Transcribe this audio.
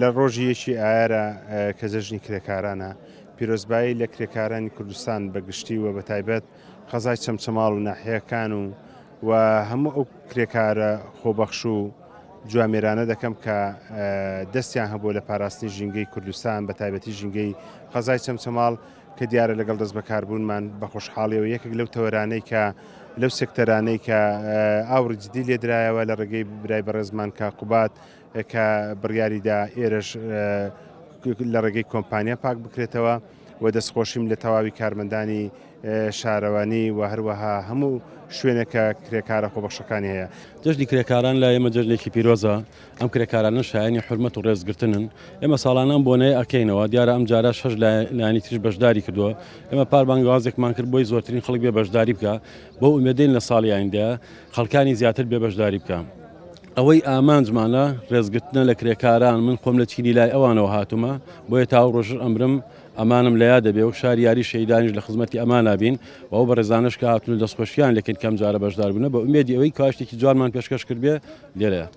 لە ڕۆژی یەکی ئایارە کە جەژنی کرێکارانە، پیرۆزبایی لە کرێکارانی کوردستان بە گشتی و بە تایبەت قەزای چەمچەماڵ و ناحیەکان و و هەموو ئەو کرێکارە خۆبەخش و جوامێرانە دەکەم کە دەستیان هەبووە لە پاراستنی ژینگەی کوردستان بە تایبەتی ژینگەی قەزای چەمچەماڵ کە دیارە لەگەڵ دەستبەکاربوونمان بە خۆشحاڵیەوە یەکێک لەو تەوەرانەی کە لەو سێکتەرانەی کە ئاوڕی جدی لێدرایەوە لە ڕێگەی برای بەڕێزمان کاک قوباد کە بڕیاریدا ئێرەش لە ڕێگەی کۆمپانیا پاک بکرێتەوە و دەستخۆشیم لە تەواوی کارمەندانی شارەوانی و هەروەها هەموو شوێنێک کە کرێکارە خۆبەخشەکانی هەیە. جەژنی کرێکاران لای ئێمە جەژنێکی پیرۆزە، ئەم کرێکارانە شایەنی حورمەت و ڕێزگرتنن، ئێمە ساڵانە ئەم بۆنەیە ئەکەینەوە، دیارە ئەم جارە شەش لایەنی تریش بەشداری کردووە، ئێمە پار بانگەوازێکمان کرد بۆی زۆرترین خەڵک بێ بەشداری بکا، بەو ئومێدەین لە ساڵی ئایندە خەڵکانی زیاتر بێ بەشداری بکا. ئەوەی ئامانجمانە ڕێزگرتنە لە کرێکاران، من خۆم لە چینی لای ئەوانەوە هاتوومە، بۆیە تا ئەو ڕۆژەش ئەمرم ئەمانم لە یادە بێ و شاری یاری شەهیدانیش لە خزمەتی ئەمانا بین و ئەو بەڕێزانەش کە هاتوون دەستخۆشیان لێکەین کە ئەم جارە بەشدار بوونە بە ئومێدی ئەوەی کە شتێکی جوانمان پێشکەش کردبێ لێرەیە.